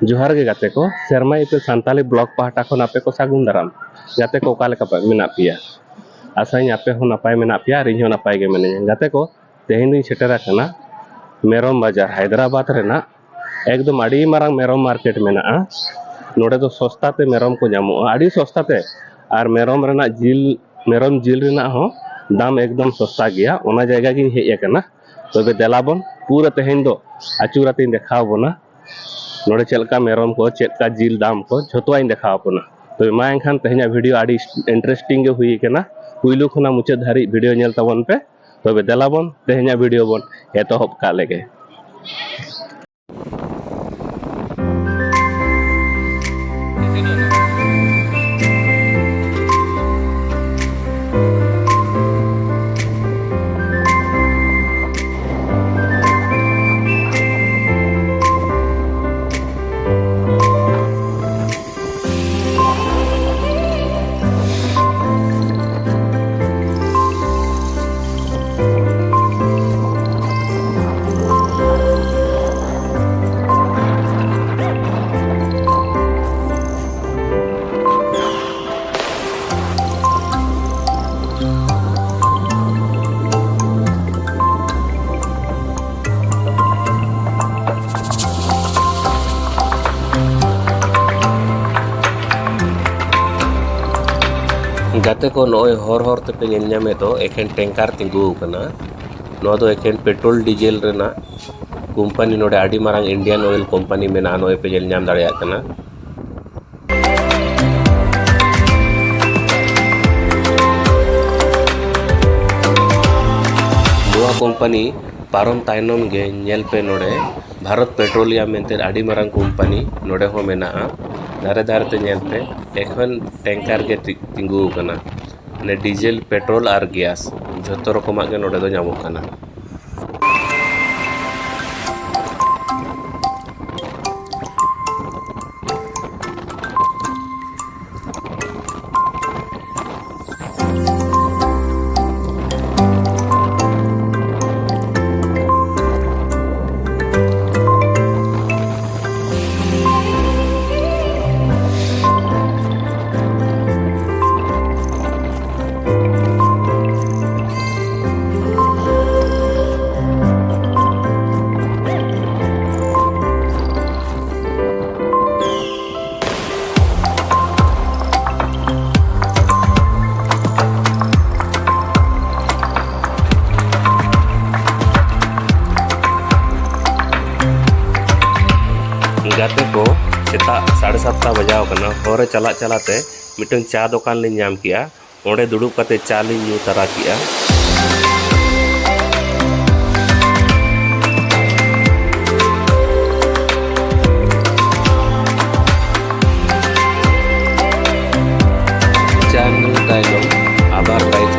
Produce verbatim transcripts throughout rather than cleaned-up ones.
ᱡᱚᱦᱟᱨ ᱜᱮ ᱜᱟᱛᱮ ᱠᱚ, ᱥᱮᱨᱢᱟ ᱤᱯᱤᱞ ᱥᱟᱱᱛᱟᱞᱤ ᱵᱞᱚᱜ ᱯᱟᱦᱴᱟ ᱠᱷᱚᱱ ᱟᱯᱮ ᱠᱚ ᱥᱟᱹᱜᱩᱱ ᱫᱟᱨᱟᱢ᱾ ᱜᱟᱛᱮ ᱠᱚ, ᱚᱠᱟ ᱞᱮᱠᱟ ᱯᱮ, ᱢᱮᱱᱟᱜ ᱯᱮᱭᱟ? ᱟᱥᱟᱧ ᱟᱯᱮ ᱦᱚᱸ ᱱᱟᱯᱟᱭ ᱢᱮᱱᱟᱜ ᱯᱮᱭᱟ ᱟᱨ ᱤᱧ ᱦᱚᱸ ᱱᱟᱯᱟᱭ ᱜᱮ ᱢᱤᱱᱟᱹᱧᱟ᱾ ᱜᱟᱛᱮ ᱠᱚ, ᱛᱮᱦᱮᱧ ᱫᱚᱧ ᱥᱮᱴᱮᱨ ᱟᱠᱟᱱᱟ ᱢᱮᱨᱚᱢ ᱵᱟᱡᱟᱨ, ᱦᱟᱭᱫᱨᱟᱵᱟᱫᱽ ᱨᱮᱱᱟᱜ᱾ ᱮᱠᱫᱚᱢ ᱟᱹᱰᱤ ᱢᱟᱨᱟᱝ ᱢᱮᱨᱚᱢ ᱢᱟᱨᱠᱮᱴ ᱢᱮᱱᱟᱜᱼᱟ᱾ ᱱᱚᱰᱮ ᱫᱚ ᱥᱚᱥᱛᱟ ᱛᱮ ᱢᱮᱨᱚᱢ ᱠᱚ ᱧᱟᱢᱚᱜᱼᱟ, ᱟᱹᱰᱤ ᱥᱚᱥᱛᱟ ᱛᱮ᱾ ᱟᱨ ᱢᱮᱨᱚᱢ ᱨᱮᱱᱟᱜ ᱡᱤᱞ, ᱢᱮᱨᱚᱢ ᱡᱤᱞ ᱨᱮᱱᱟᱜ ᱦᱚᱸ ᱫᱟᱢ ᱮᱠᱫᱚᱢ ᱥᱚᱥᱛᱟ ᱜᱮᱭᱟ᱾ ᱚᱱᱟ ᱡᱟᱭᱜᱟ ᱜᱤᱧ ᱦᱮᱡ ᱟᱠᱟᱱᱟ᱾ ᱛᱚᱵᱮ ᱫᱮᱞᱟ ᱵᱚᱱ ᱯᱩᱨᱟᱹ ᱛᱮᱦᱮᱧ ᱫᱚ ᱟᱹᱪᱩᱨ ᱟᱛᱮᱧ ᱫᱮᱠᱷᱟᱣ ᱵᱚᱱᱟ᱾ ᱱᱚᱰᱮ ᱪᱮᱫ ᱞᱮᱠᱟ ᱢᱮᱨᱚᱢ ᱠᱚ, ᱪᱮᱫ ᱞᱮᱠᱟ ᱡᱤᱞ ᱫᱟᱢ ᱠᱚ, ᱡᱷᱚᱛᱚᱣᱟᱜ ᱤᱧ ᱫᱮᱠᱷᱟᱣ ᱟᱵᱚᱱᱟ᱾ ᱛᱚᱵᱮ ᱢᱟ ᱮᱱᱠᱷᱟᱱ ᱛᱮᱦᱮᱧᱟᱜ ᱵᱷᱤᱰᱤᱭᱳ ᱟᱹᱰᱤ ᱤᱱᱴᱟᱨᱮᱥᱴᱤᱝ ᱜᱮ ᱦᱩᱭ ᱟᱠᱟᱱᱟ᱾ ᱯᱩᱭᱞᱩ ᱠᱷᱚᱱᱟᱜ ᱢᱩᱪᱟᱹᱫ ᱫᱷᱟᱹᱨᱤᱡ ᱵᱷᱤᱰᱤᱭᱳ ᱧᱮᱞ ᱛᱟᱵᱚᱱ ᱯᱮ᱾ ᱛᱚᱵᱮ ᱫᱮᱞᱟ ᱵᱚᱱ ᱛᱮᱦᱮᱧᱟᱜ ᱵᱷᱤᱰᱤᱭᱳ ᱵᱚᱱ ᱮᱛᱚᱦᱚᱵ ᱠᱟᱜ ᱞᱮᱜᱮ᱾ ᱜᱟᱛᱮ ᱠᱚ, ᱱᱚᱜᱼᱚᱭ ᱦᱚᱨ ᱦᱚᱨ ᱛᱮᱯᱮ ᱧᱮᱞ ᱧᱟᱢᱮᱫ ᱫᱚ ᱮᱠᱷᱮᱱ ᱴᱮᱝᱠᱟᱨ ᱛᱤᱸᱜᱩ ᱟᱠᱟᱱᱟ᱾ ᱱᱚᱣᱟ ᱫᱚ ᱮᱠᱷᱮᱱ ᱯᱮᱴᱨᱳᱞ ᱰᱤᱡᱮᱞ ᱨᱮᱱᱟᱜ ᱠᱳᱢᱯᱟᱱᱤ, ᱱᱚᱰᱮ ᱟᱹᱰᱤ ᱢᱟᱨᱟᱝ ᱤᱱᱰᱤᱭᱟᱱ ᱚᱭᱮᱞ ᱠᱳᱢᱯᱟᱱᱤ ᱢᱮᱱᱟᱜᱼᱟ, ᱱᱚᱜᱼᱚᱭ ᱯᱮ ᱧᱮᱞ ᱧᱟᱢ ᱫᱟᱲᱮᱭᱟᱜ ᱠᱟᱱᱟ᱾ ᱱᱚᱣᱟ ᱠᱳᱢᱯᱟᱱᱤ ᱯᱟᱨᱚᱢ ᱛᱟᱭᱱᱚᱢ ᱜᱮ ᱧᱮᱞ ᱯᱮ ᱱᱚᱰᱮ ᱵᱷᱟᱨᱚᱛ ᱯᱮᱴᱨᱳᱞᱤᱭᱟᱢ ᱢᱮᱱᱛᱮ ᱟᱹᱰᱤ ᱢᱟᱨᱟᱝ ᱠᱳᱢᱯᱟᱱᱤ ᱱᱚᱰᱮ ᱦᱚᱸ ᱢᱮᱱᱟᱜᱼᱟ᱾ ᱫᱷᱟᱨᱮ ᱫᱷᱟᱨᱮ ᱛᱮ ᱧᱮᱞ ᱯᱮ ᱮᱠᱷᱮᱱ ᱴᱮᱝᱠᱟᱨ ᱜᱮ ᱛᱤ-, ᱛᱤᱸᱜᱩ ᱟᱠᱟᱱᱟ᱾ ᱢᱟᱱᱮ ᱰᱤᱡᱮᱞ, ᱯᱮᱴᱨᱳᱞ ᱟᱨ ᱜᱮᱥ ᱡᱷᱚᱛᱚ ᱨᱚᱠᱚᱢᱟᱜ ᱜᱮ ᱱᱚᱰᱮ ᱫᱚ ᱧᱟᱢᱚᱜ ᱠᱟᱱᱟ᱾ ᱜᱟᱛᱮ ᱠᱚ, ᱥᱮᱛᱟᱜ ᱥᱟᱲᱮ ᱥᱟᱛᱴᱟ ᱵᱟᱡᱟᱣ ᱟᱠᱟᱱᱟ᱾ ᱦᱚᱨ ᱨᱮ ᱪᱟᱞᱟᱜ ᱪᱟᱞᱟᱜ ᱛᱮ ᱢᱤᱫᱴᱟᱝ ᱪᱟ ᱫᱚᱠᱟᱱ ᱞᱤᱧ ᱧᱟᱢ ᱠᱮᱜᱼᱟ᱾ ᱚᱸᱰᱮ ᱫᱩᱲᱩᱵ ᱠᱟᱛᱮ ᱪᱟ ᱞᱤᱧ ᱧᱩ ᱛᱟᱨᱟ ᱠᱮᱜᱼᱟ᱾ ᱪᱟ ᱧᱩ ᱛᱟᱭᱱᱚᱢ ᱟᱵᱟᱨ ᱵᱟᱭᱤᱠ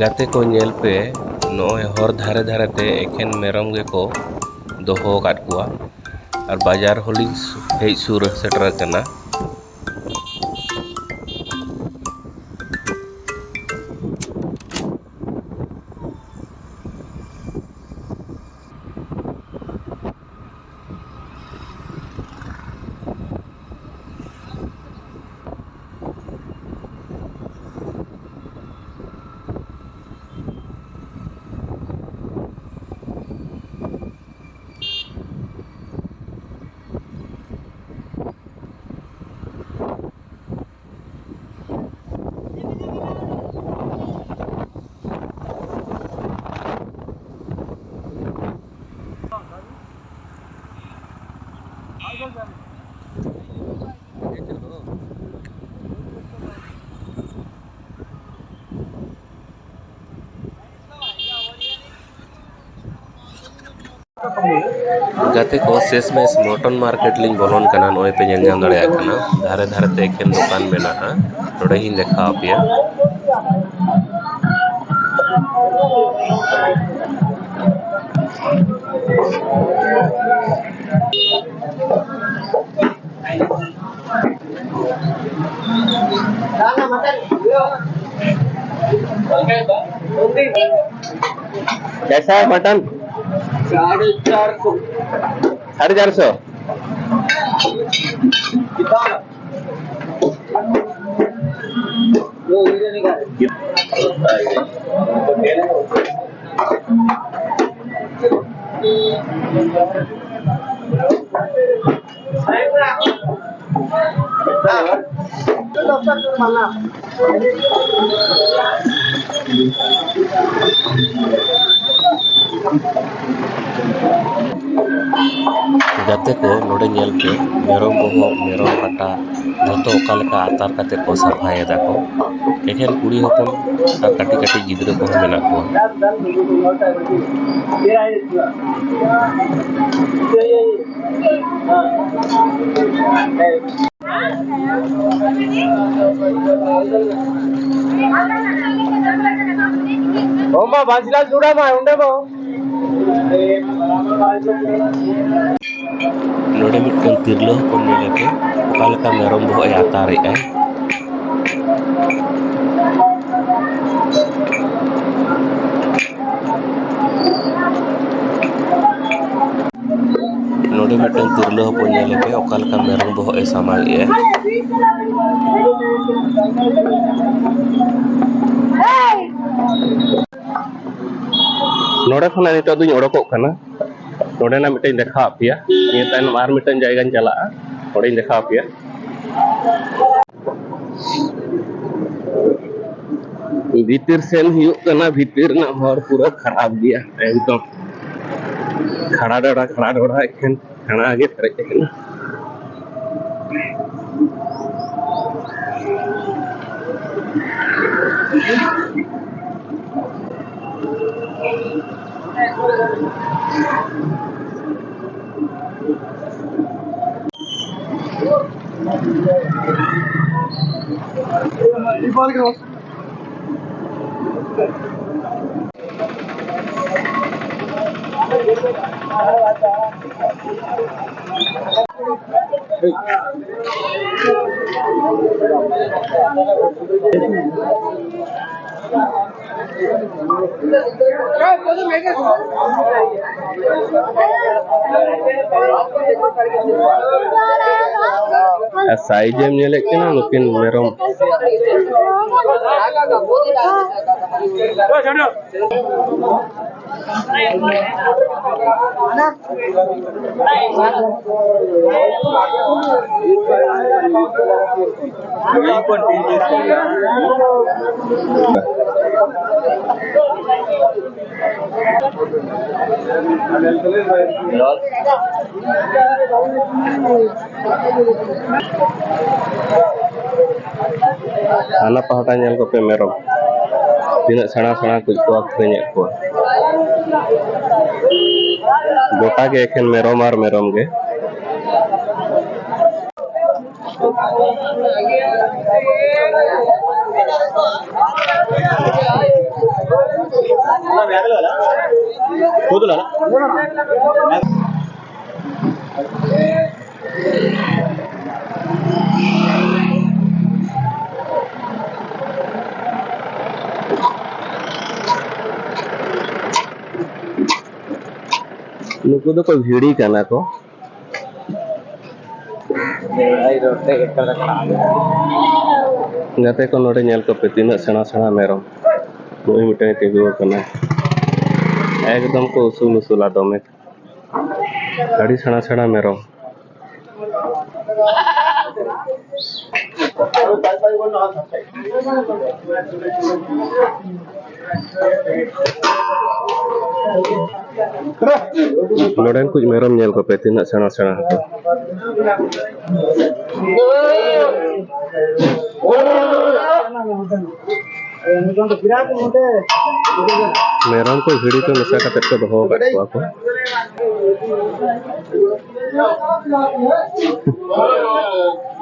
ᱜᱟᱛᱮ ᱠᱚ, ᱧᱮᱞ ᱯᱮ, ᱱᱚᱜᱼᱚᱭ ᱦᱚᱨ ᱫᱷᱟᱨᱮ ᱫᱷᱟᱨᱮ ᱛᱮ ᱮᱠᱷᱮᱱ ᱢᱮᱨᱚᱢ ᱜᱮᱠᱚ ᱫᱚᱦᱚ ᱟᱠᱟᱫ ᱠᱚᱣᱟ᱾ ᱟᱨ ᱵᱟᱡᱟᱨ ᱦᱚᱸᱞᱤᱧ ᱦᱮᱡ ᱥᱩᱨ ᱥᱮᱴᱮᱨ ᱟᱠᱟᱱᱟ᱾ ᱜᱟᱛᱮ ᱠᱚ, ᱥᱮᱥ ᱢᱮᱥ ᱢᱚᱴᱚᱱ ᱢᱟᱨᱠᱮᱴ ᱞᱤᱧ ᱵᱚᱞᱚᱱ ᱠᱟᱱᱟ᱾ ᱱᱚᱜᱼᱚᱭ ᱯᱮ ᱧᱮᱞ ᱧᱟᱢ ᱫᱟᱲᱮᱭᱟᱜ ᱠᱟᱱᱟ, ᱫᱷᱟᱨᱮ ᱫᱷᱟᱨᱮ ᱛᱮ ᱮᱠᱷᱮᱱ ᱫᱚᱠᱟᱱ ᱢᱮᱱᱟᱜᱼᱟ᱾ ᱱᱚᱰᱮ ᱜᱤᱧ ᱫᱮᱠᱷᱟᱣ ᱟᱯᱮᱭᱟ᱾ कैसा है मटन? साढ़े चार सौ। साढ़े चार सौ। कितना? वो वीडियो निकाल। ᱜᱟᱛᱮ ᱠᱚ, ᱱᱚᱰᱮ ᱧᱮᱞ ᱯᱮ, ᱢᱮᱨᱚᱢ ᱵᱚᱦᱚᱜ, ᱢᱮᱨᱚᱢ ᱠᱟᱴᱟ, ᱡᱷᱚᱛᱚ ᱚᱠᱟ ᱞᱮᱠᱟ ᱟᱛᱟᱨ ᱠᱟᱛᱮ ᱠᱚ ᱥᱟᱯᱷᱟᱭᱮᱫᱟ ᱠᱚ᱾ ᱮᱠᱷᱮᱱ ᱠᱩᱲᱤ ᱦᱚᱯᱚᱱ ᱟᱨ ᱠᱟᱹᱴᱤᱡ ᱠᱟᱹᱴᱤᱡ ᱜᱤᱫᱽᱨᱟᱹ ᱠᱚᱦᱚᱸ ᱢᱮᱱᱟᱜ ᱠᱚᱣᱟ᱾ ᱚᱢᱟ ᱵᱟᱡᱽᱞᱟ ᱡᱩᱲᱟ ᱢᱟ ᱚᱸᱰᱮ ᱢᱟ᱾ ᱱᱚᱰᱮ ᱢᱤᱫᱴᱟᱝ ᱛᱤᱨᱞᱟᱹ ᱦᱚᱯᱚᱱ ᱧᱮᱞᱮᱯᱮ, ᱚᱠᱟ ᱞᱮᱠᱟ ᱢᱮᱨᱚᱢ ᱵᱚᱦᱚᱜ ᱮ ᱟᱛᱟᱨᱮᱜᱼᱟᱭ᱾ ᱱᱚᱰᱮ ᱢᱤᱫᱴᱟᱝ ᱛᱤᱨᱞᱟᱹ ᱦᱚᱯᱚᱱ ᱧᱮᱞᱮᱯᱮ, ᱚᱠᱟ ᱞᱮᱠᱟ ᱢᱮᱨᱚᱢ ᱵᱚᱦᱚᱜ ᱮ ᱥᱟᱢᱟᱜᱮᱜᱼᱟ᱾ ᱱᱚᱰᱮ ᱠᱷᱚᱱᱟᱜ ᱱᱤᱛᱚᱜ ᱫᱚᱧ ᱚᱰᱚᱠᱚᱜ ᱠᱟᱱᱟ᱾ ᱱᱚᱰᱮᱱᱟᱜ ᱢᱤᱫᱴᱟᱝ ᱫᱮᱠᱷᱟᱣ ᱟᱯᱮᱭᱟ, ᱱᱤᱭᱟᱹ ᱛᱟᱭᱱᱚᱢ ᱟᱨ ᱢᱤᱫᱴᱟᱝ ᱡᱟᱭᱜᱟᱧ ᱪᱟᱞᱟᱜᱼᱟ, ᱚᱸᱰᱮᱧ ᱫᱮᱠᱷᱟᱣ ᱟᱯᱮᱭᱟ᱾ ᱵᱷᱤᱛᱤᱨ ᱥᱮᱱ ᱦᱩᱭᱩᱜ ᱠᱟᱱᱟ, ᱵᱷᱤᱛᱤᱨ ᱨᱮᱱᱟᱜ ᱦᱚᱨ ᱯᱩᱨᱟᱹ ᱠᱷᱟᱨᱟᱯ ᱜᱮᱭᱟ ᱮᱠᱫᱚᱢ᱾ ᱠᱷᱟᱲᱟ ᱰᱚᱰᱟ, ᱠᱷᱟᱲᱟ ᱰᱚᱰᱟ, ᱮᱠᱷᱮᱱ ᱠᱷᱟᱲᱟ ᱜᱮ ᱯᱮᱨᱮᱡ ᱟᱠᱟᱱᱟ᱾ ᱟᱨ size ᱮᱢ ᱧᱮᱞᱮᱫ ᱠᱟᱱᱟ ᱱᱩᱠᱤᱱ ᱢᱮᱨᱚᱢ᱾ ᱦᱟᱱᱟ ᱯᱟᱦᱴᱟ ᱧᱮᱞ ᱠᱚᱯᱮ ᱢᱮᱨᱚᱢ, ᱛᱤᱱᱟᱹᱜ ᱥᱮᱬᱟ ᱥᱮᱬᱟ ᱠᱚ ᱠᱚ ᱟᱹᱠᱷᱨᱤᱧᱮᱫ ᱠᱚᱣᱟ᱾ ᱜᱚᱴᱟ ᱜᱮ ᱮᱠᱷᱮᱱ ᱢᱮᱨᱚᱢ ᱟᱨ ᱢᱮᱨᱚᱢ ᱜᱮ᱾ ᱱᱩᱠᱩ ᱫᱚᱠᱚ ᱵᱷᱤᱲᱤ ᱠᱟᱱᱟ ᱠᱚ᱾ ᱜᱟᱛᱮ ᱠᱚ, ᱱᱚᱰᱮ ᱧᱮᱞ ᱠᱚᱯᱮ, ᱛᱤᱱᱟᱹᱜ ᱥᱮᱬᱟ ᱥᱮᱬᱟ ᱢᱮᱨᱚᱢ᱾ ᱱᱩᱭ ᱢᱤᱫᱴᱮᱱ ᱛᱤᱸᱜᱩ ᱟᱠᱟᱱᱟ, ᱮᱠᱫᱚᱢ ᱠᱚ ᱩᱥᱩᱞ ᱩᱥᱩᱞᱟ ᱫᱚᱢᱮ, ᱟᱹᱰᱤ ᱥᱮᱬᱟ ᱥᱮᱬᱟ ᱢᱮᱨᱚᱢ᱾ ᱱᱚᱰᱮᱱ ᱠᱩᱡ ᱢᱮᱨᱚᱢ ᱧᱮᱞ ᱠᱚᱯᱮ, ᱛᱤᱱᱟᱹᱜ ᱥᱮᱬᱟ ᱥᱮᱬᱟ ᱟᱠᱚ᱾ ᱢᱮᱨᱚᱢ ᱠᱚ ᱵᱷᱤᱲᱤ ᱠᱚ ᱢᱮᱥᱟ ᱠᱟᱛᱮ ᱠᱚ ᱫᱚᱦᱚ ᱟᱠᱟᱫ ᱠᱚᱣᱟ ᱠᱚ᱾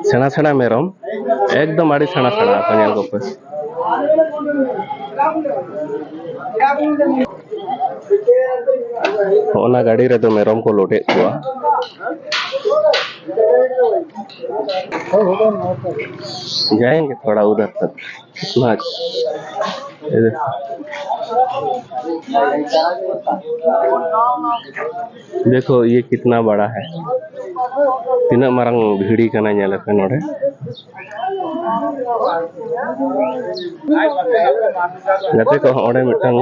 ᱥᱮᱬᱟ ᱥᱮᱬᱟ ᱢᱮᱨᱚᱢ, ᱮᱠᱫᱚᱢ ᱟᱹᱰᱤ ᱥᱮᱬᱟ ᱥᱮᱬᱟ ᱠᱚ, ᱧᱮᱞ ᱠᱚᱯᱮ᱾ ᱦᱚᱸᱜᱼᱚ ᱱᱟ ᱜᱟᱹᱰᱤ ᱨᱮᱫᱚ ᱢᱮᱨᱚᱢ ᱠᱚ ᱞᱳᱰᱮᱫ ᱠᱚᱣᱟ᱾ जाएंगे थोड़ा उधर तक। ये देखो, देखो ये कितना बड़ा है, ᱛᱤᱱᱟᱹᱜ ᱢᱟᱨᱟᱝ ᱵᱷᱤᱲᱤ ᱠᱟᱱᱟ, ᱧᱮᱞ ᱯᱮ ᱱᱚᱰᱮ᱾ ᱜᱟᱛᱮ ᱠᱚ, ᱚᱸᱰᱮ ᱢᱤᱫᱴᱟᱝ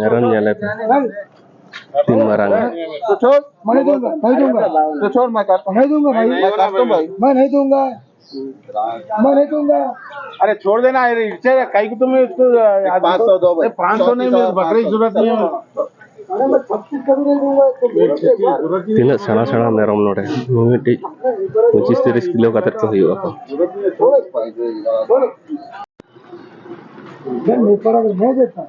ᱢᱮᱨᱚᱢ ᱧᱮᱞ ᱯᱮ, ᱛᱤᱱ ᱢᱟᱨᱟᱝ᱾ तो छोड़, मैं नहीं दूंगा, नहीं दूंगा। तो छोड़, मैं काटता हूँ। नहीं दूंगा भाई। मैं काटता हूँ भाई। मैं नहीं दूंगा। मैं नहीं दूंगा। अरे छोड़ देना, अरे इसे कहीं को तुम्हें इसको, एक पाँच सौ दो भाई। पाँच सौ नहीं, मेरे बकरे की जरूरत नहीं है। अरे मैं छत्तीस कभी नहीं दूंगा, तो बोलो एक बार। ᱛᱤᱱᱟᱹᱜ ᱥᱮᱬᱟ ᱥᱮᱬᱟ ᱢᱮᱨᱚᱢ ᱱᱚᱰᱮ, ᱢᱤᱢᱤᱫᱴᱤᱡ ᱯᱚᱸᱪᱤᱥ ᱛᱤᱨᱤᱥ ᱠᱤᱞᱳ ᱠᱟᱛᱮ ᱠᱚ ᱦᱩᱭᱩᱜᱼᱟ ᱠᱚ᱾ छोड़ो, छोड़ो। फिर ऊपर अगर नहीं देता।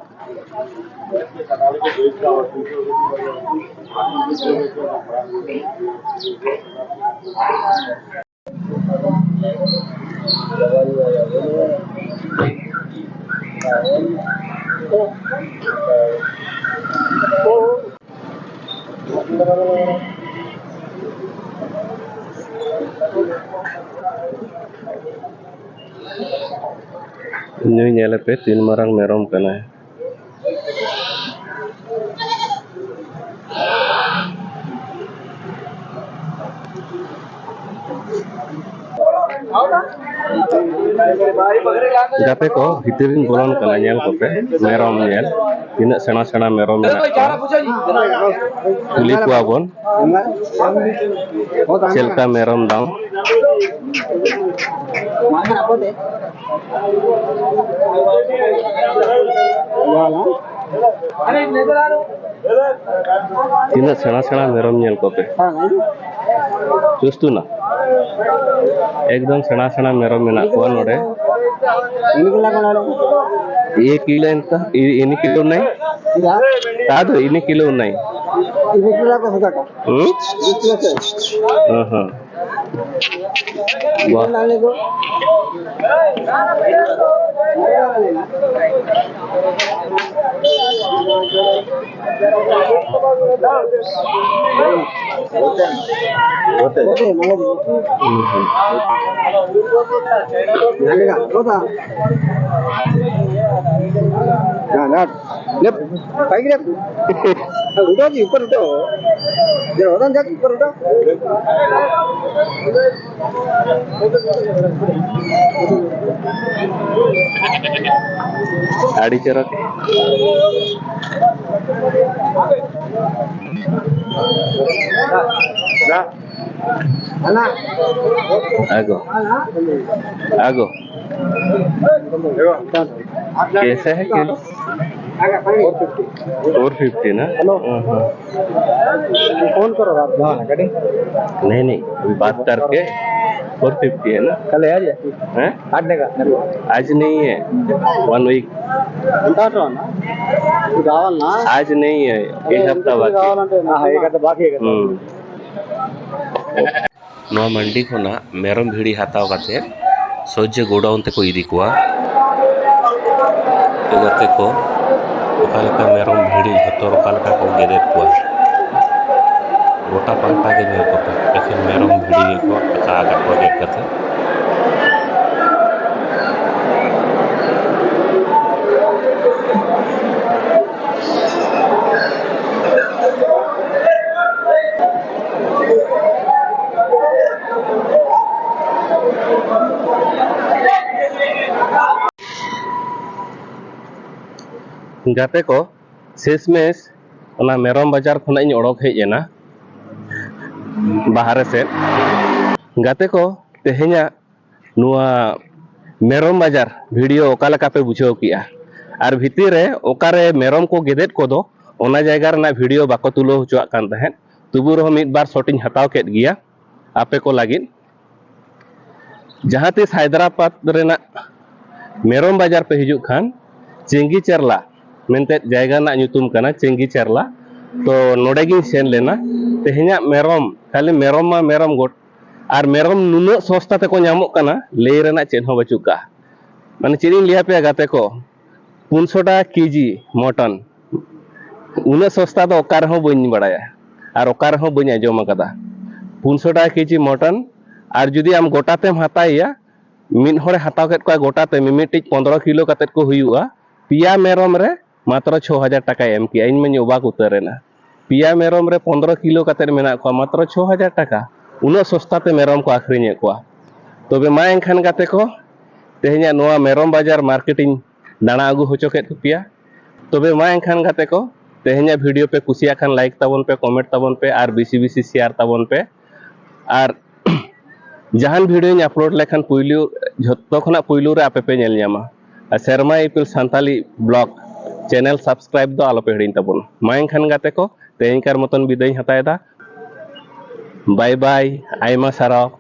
ᱱᱩᱭ ᱧᱮᱞᱮᱯᱮ, ᱛᱤᱱ ᱢᱟᱨᱟᱝ ᱢᱮᱨᱚᱢ ᱠᱟᱱᱟᱭ᱾ ᱜᱟᱛᱮ ᱠᱚ, ᱵᱷᱤᱛᱤᱨ ᱨᱤᱧ ᱵᱚᱞᱚᱱ ᱠᱟᱱᱟ, ᱧᱮᱞ ᱠᱚᱯᱮ, ᱢᱮᱨᱚᱢ ᱧᱮᱞ, ᱛᱤᱱᱟᱹᱜ ᱥᱮᱬᱟ ᱥᱮᱬᱟ ᱢᱮᱨᱚᱢ ᱢᱮᱱᱟᱜ ᱠᱚᱣᱟ᱾ ᱠᱩᱞᱤ ᱠᱚᱣᱟ ᱵᱚᱱ ᱪᱮᱫ ᱞᱮᱠᱟ ᱢᱮᱨᱚᱢ ᱫᱟᱢ᱾ ᱛᱤᱱᱟᱹᱜ ᱥᱮᱬᱟ ᱥᱮᱬᱟ ᱢᱮᱨᱚᱢ ᱧᱮᱞ ᱠᱚᱯᱮ᱾ ᱪᱩᱥᱛᱩ ᱱᱟ᱾ ᱮᱠᱫᱚᱢ ᱥᱮᱬᱟ ᱥᱮᱬᱟ ᱢᱮᱨᱚᱢ ᱢᱮᱱᱟᱜ ᱠᱚᱣᱟ ᱱᱚᱰᱮ᱾ ये किलो इनका, ये, इन्हीं किलो नहीं? क्या? कहा दो, इन्हीं किलो नहीं? ये किलो का होगा क्या? हम्म? बीस किलो से। हाँ, हाँ। वाह। लाने को। होते हैं। होते हैं। हम्म, हम्म। जाने का, होता। ना, ना, ले, भाई रे। उठो जी, ऊपर उठो। जरा उधर जाके ऊपर उठो। ᱟᱹᱰᱤ ᱪᱚᱨᱚᱠ᱾ ᱟᱜᱚ᱾ ᱟᱜᱚ᱾ कैसे है किलो? फोर फिफ्टी ना? हेलो। हाँ, हाँ। फोन करो आप, हाँ, कटिंग। नहीं, नहीं, अभी बात करके फोर फिफ्टी है ना? कल है आज? हैं? आज नहीं है, वन वीक। आज नहीं है, एक हफ्ता बाकी। हाँ, एक हफ्ता बाकी है। हम्म। ᱱᱚᱣᱟ ᱢᱟᱱᱰᱤ ᱠᱷᱚᱱᱟᱜ ᱢᱮᱨᱚᱢ ᱵᱷᱤᱲᱤ ᱦᱟᱛᱟᱣ ᱠᱟᱛᱮ ᱥᱚᱡᱷᱮ ᱜᱳᱰᱟᱣᱩᱱ ᱛᱮᱠᱚ ᱤᱫᱤ ᱠᱚᱣᱟ᱾ ᱛᱚ ᱜᱟᱛᱮ ᱠᱚ, ᱚᱠᱟ ᱞᱮᱠᱟ ᱢᱮᱨᱚᱢ ᱵᱷᱤᱲᱤ ᱡᱷᱚᱛᱚ ᱚᱠᱟ ᱞᱮᱠᱟ ᱠᱚ ᱜᱮᱫᱮᱫ ᱠᱚᱣᱟ, ᱜᱚᱴᱟ ᱯᱟᱦᱴᱟ ᱜᱮ ᱧᱮᱞ ᱠᱚᱯᱮ, ᱮᱠᱷᱮᱱ ᱢᱮᱨᱚᱢ ᱵᱷᱤᱲᱤ ᱜᱮᱠᱚ ᱟᱠᱟ ᱟᱠᱟᱫ ᱠᱚᱣᱟ ᱜᱮᱫ ᱠᱟᱛᱮ᱾ ᱜᱟᱛᱮ ᱠᱚ, ᱥᱮᱥᱢᱮᱥ ᱚᱱᱟ ᱢᱮᱨᱚᱢ ᱵᱟᱡᱟᱨ ᱠᱷᱚᱱᱟᱜ ᱤᱧ ᱚᱰᱚᱠ ᱦᱮᱡ ᱮᱱᱟ ᱵᱟᱦᱨᱮ ᱥᱮᱫ᱾ ᱜᱟᱛᱮ ᱠᱚ, ᱛᱮᱦᱮᱧᱟᱜ ᱱᱚᱣᱟ ᱢᱮᱨᱚᱢ ᱵᱟᱡᱟᱨ ᱵᱷᱤᱰᱤᱭᱳ ᱚᱠᱟ ᱞᱮᱠᱟ ᱯᱮ ᱵᱩᱡᱷᱟᱹᱣ ᱠᱮᱜᱼᱟ? ᱟᱨ ᱵᱷᱤᱛᱤᱨ ᱨᱮ ᱚᱠᱟᱨᱮ ᱢᱮᱨᱚᱢ ᱠᱚ ᱜᱮᱫᱮᱫ ᱠᱚᱫᱚ, ᱚᱱᱟ ᱡᱟᱭᱜᱟ ᱨᱮᱱᱟᱜ ᱵᱷᱤᱰᱤᱭᱳ ᱵᱟᱠᱚ ᱛᱩᱞᱟᱹᱣ ᱦᱚᱪᱚᱣᱟᱜ ᱠᱟᱱ ᱛᱟᱦᱮᱸᱫ, ᱛᱚᱵᱩ ᱨᱮᱦᱚᱸ ᱢᱤᱫ ᱵᱟᱨ ᱥᱚᱴ ᱤᱧ ᱦᱟᱛᱟᱣ ᱠᱮᱫ ᱜᱮᱭᱟ ᱟᱯᱮ ᱠᱚ ᱞᱟᱹᱜᱤᱫ᱾ ᱡᱟᱦᱟᱸ ᱛᱤᱥ ᱦᱟᱭᱫᱨᱟᱵᱟᱫᱽ ᱨᱮᱱᱟᱜ ᱢᱮᱨᱚᱢ ᱵᱟᱡᱟᱨ ᱯᱮ ᱦᱤᱡᱩᱜ ᱠᱷᱟᱱ, ᱪᱮᱝᱜᱤ ᱪᱮᱨᱞᱟ ᱢᱮᱱᱛᱮ ᱡᱟᱭᱜᱟ ᱨᱮᱱᱟᱜ ᱧᱩᱛᱩᱢ ᱠᱟᱱᱟ, ᱪᱮᱝᱜᱤ ᱪᱮᱨᱞᱟ᱾ ᱛᱚ ᱱᱚᱰᱮ ᱜᱤᱧ ᱥᱮᱱ ᱞᱮᱱᱟ᱾ ᱛᱮᱦᱮᱧᱟᱜ ᱢᱮᱨᱚᱢ, ᱠᱷᱟᱹᱞᱤ ᱢᱮᱨᱚᱢ ᱢᱟ ᱢᱮᱨᱚᱢ ᱜᱚᱴ, ᱟᱨ ᱢᱮᱨᱚᱢ ᱱᱩᱱᱟᱹᱜ ᱥᱚᱥᱛᱟ ᱛᱮᱠᱚ ᱧᱟᱢᱚᱜ ᱠᱟᱱᱟ, ᱞᱟᱹᱭ ᱨᱮᱱᱟᱜ ᱪᱮᱫ ᱦᱚᱸ ᱵᱟᱹᱪᱩᱜ ᱠᱟᱜᱼᱟ᱾ ᱢᱟᱱᱮ ᱪᱮᱫ ᱤᱧ ᱞᱟᱹᱭ ᱟᱯᱮᱭᱟ ᱜᱟᱛᱮ ᱠᱚ, ᱯᱩᱱᱥᱚ ᱴᱟᱠᱟ ᱠᱮᱡᱤ ᱢᱚᱴᱚᱱ, ᱩᱱᱟᱹᱜ ᱥᱚᱥᱛᱟ ᱫᱚ ᱚᱠᱟ ᱨᱮᱦᱚᱸ ᱵᱟᱹᱧ ᱵᱟᱲᱟᱭᱟ ᱟᱨ ᱚᱠᱟ ᱨᱮᱦᱚᱸ ᱵᱟᱹᱧ ᱟᱸᱡᱚᱢ ᱟᱠᱟᱫᱟ᱾ ᱯᱩᱱᱥᱚ ᱴᱟᱠᱟ ᱠᱮᱡᱤ ᱢᱚᱴᱚᱱ, ᱟᱨ ᱡᱩᱫᱤ ᱟᱢ ᱜᱚᱴᱟ ᱛᱮᱢ ᱦᱟᱛᱟᱣᱮᱭᱟ, ᱢᱤᱫ ᱦᱚᱲᱮ ᱦᱟᱛᱟᱣ ᱠᱮᱫ ᱠᱚᱣᱟ ᱜᱚᱴᱟ ᱛᱮ, ᱢᱤᱢᱤᱫᱴᱤᱡ ᱯᱚᱱᱫᱽᱨᱚ ᱠᱤᱞᱳ ᱠᱟᱛᱮᱫ ᱠᱚ ᱦᱩᱭᱩᱜᱼᱟ, ᱯᱮᱭᱟ ᱢᱮᱨᱚᱢ ᱨᱮ ᱢᱟᱛᱨᱚ ᱪᱷᱚ ᱦᱟᱡᱟᱨ ᱴᱟᱠᱟᱭ ᱮᱢ ᱠᱮᱜᱼᱟ᱾ ᱤᱧ ᱢᱟᱧ ᱚᱵᱟᱠ ᱩᱛᱟᱹᱨ ᱮᱱᱟ᱾ ᱯᱮᱭᱟ ᱢᱮᱨᱚᱢ ᱨᱮ ᱯᱚᱱᱫᱽᱨᱚ ᱠᱤᱞᱳ ᱠᱟᱛᱮᱫ ᱢᱮᱱᱟᱜ ᱠᱚᱣᱟ, ᱢᱟᱛᱨᱚ ᱪᱷᱚ ᱦᱟᱡᱟᱨ ᱴᱟᱠᱟ᱾ ᱩᱱᱟᱹᱜ ᱥᱚᱥᱛᱟ ᱛᱮ ᱢᱮᱨᱚᱢ ᱠᱚ ᱟᱹᱠᱷᱨᱤᱧᱮᱫ ᱠᱚᱣᱟ᱾ ᱛᱚᱵᱮ ᱢᱟ ᱮᱱᱠᱷᱟᱱ ᱜᱟᱛᱮ ᱠᱚ, ᱛᱮᱦᱮᱧᱟᱜ ᱱᱚᱣᱟ ᱢᱮᱨᱚᱢ ᱵᱟᱡᱟᱨ ᱢᱟᱨᱠᱮᱴ ᱤᱧ ᱫᱟᱬᱟ ᱟᱹᱜᱩ ᱦᱚᱪᱚ ᱠᱮᱫ ᱯᱮᱭᱟ᱾ ᱛᱚᱵᱮ ᱢᱟ ᱮᱱᱠᱷᱟᱱ ᱜᱟᱛᱮ ᱠᱚ, ᱛᱮᱦᱮᱧᱟᱜ ᱵᱷᱤᱰᱤᱭᱳ ᱯᱮ ᱠᱩᱥᱤᱭᱟᱜ ᱠᱷᱟᱱ ᱞᱟᱭᱤᱠ ᱛᱟᱵᱚᱱ ᱯᱮ, ᱠᱚᱢᱮᱱᱴ ᱛᱟᱵᱚᱱ ᱯᱮ ᱟᱨ ᱵᱮᱥᱤ ᱵᱮᱥᱤ ᱥᱮᱭᱟᱨ ᱛᱟᱵᱚᱱ ᱯᱮ᱾ ᱟᱨ ᱡᱟᱦᱟᱱ ᱵᱷᱤᱰᱤᱭᱳᱧ ᱟᱯᱞᱳᱰ ᱞᱮᱠᱷᱟᱱ ᱯᱩᱭᱞᱩ, ᱡᱷᱚᱛᱚ ᱠᱷᱚᱱᱟᱜ ᱯᱩᱭᱞᱩ ᱨᱮ ᱟᱯᱮ ᱯᱮ ᱧᱮᱞ ᱧᱟᱢᱟ᱾ ᱟᱨ ᱥᱮᱨᱢᱟ ᱤᱯᱤᱞ ᱥᱟᱱᱛᱟᱞᱤ ᱵᱞᱚᱜ ᱪᱮᱱᱮᱞ ᱥᱟᱵᱥᱠᱨᱟᱭᱤᱵ ᱫᱚ ᱟᱞᱚᱯᱮ ᱦᱤᱲᱤᱧ ᱛᱟᱵᱚᱱᱟ᱾ ᱢᱟ ᱮᱱᱠᱷᱟᱱ ᱜᱟᱛᱮ ᱠᱚ, ᱛᱮᱦᱮᱧ ᱠᱟᱨ ᱢᱚᱛᱚᱱ ᱵᱤᱫᱟᱹᱭ ᱤᱧ ᱦᱟᱛᱟᱣ ᱮᱫᱟ᱾ ᱵᱟᱭ ᱵᱟᱭ, ᱟᱭᱢᱟ ᱥᱟᱨᱦᱟᱣ᱾